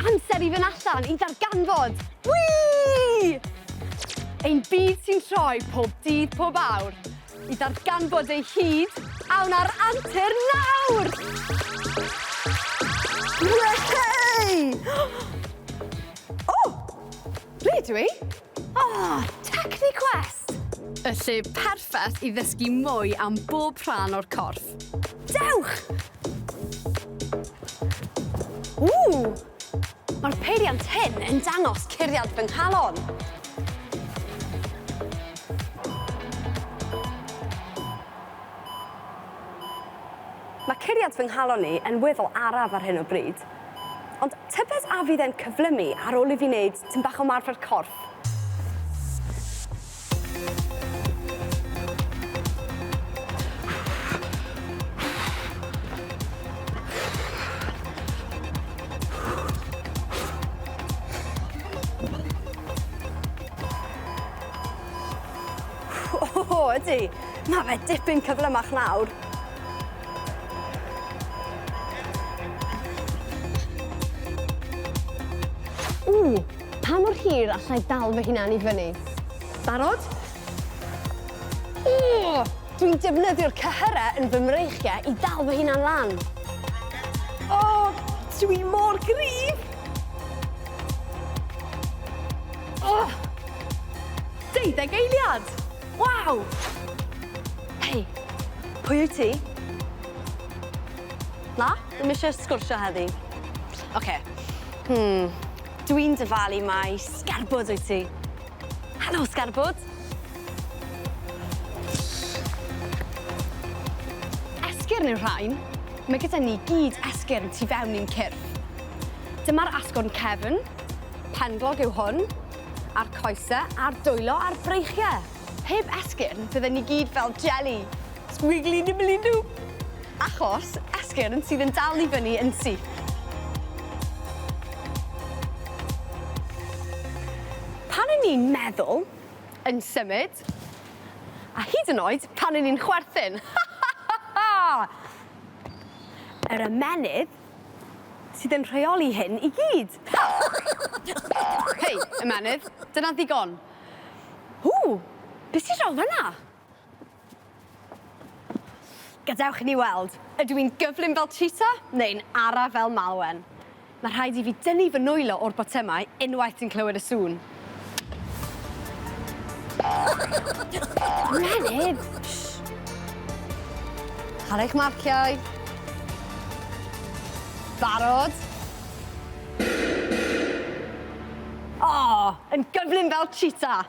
Amser i fynd allan i ddarganfod! Whee! Ein byd sy'n troi pob dydd pob awr. I ddarganfod ei hyd, awn ar antur nawr! Wehey! O! Ble dw i? O, Techniquest! Y lle perffaith i ddysgu mwy am bob rhan o'r corff. Dewch! Ww! Mae'r peiriant hyn yn dangos curiad fy nghalon. Mae curiad fy nghalon i yn weddol araf ar hyn o bryd. Ond tybed a fydd e'n cyflymu ar ôl i fi wneud tym bach o ymarfer corff? O, ydy. Mae fe dipyn cyflymach nawr. Ww, Pa mor hir allai dal fy hunan i fyny? Barod? O! Dwi'n defnyddio'r cyhyrau yn fy mreichiau i ddal fy hunan lan. O! Dwi mor gryf! O! Deuddeg eiliad! Waw! Hei, pwy wyt ti? Na? Ddim eisiau sgwrsio heddi. Oce. Hmm. Dwi'n dyfalu mai sgarbod wyt ti. Helo, sgarbod! Esgyrn yw'r rhain. Mae gyda ni gyd esgyrn tu fewn i'n cyrff. Dyma'r asgwrn cefn, penglog yw hwn, a'r coese, a'r dwylo a'r breichiau. Heb esgyrn, bydden ni gyd fel jeli. Sgwigli dibli dŵp. Achos esgyrn sydd yn dal i fyny yn syth. Pan 'yn ni'n meddwl, yn symud, a hyd yn oed pan 'yn ni'n chwerthin. Ha ha ha ha! Yr ymennydd sydd yn rheoli hyn i gyd. Hei, ymennydd, dyna ddigon. Ww, be' sy draw fynna? Gadewch i ni weld, ydw i'n gyflym fel cheetah neu'n araf fel malwen? Mae rhaid i fi dynnu fy nwylo o'r botymau unwaith dwi'n clywed y sŵn. Menydd! Shh! Ar eich marciau. Barod? O! Yn gyflym fel cheetah!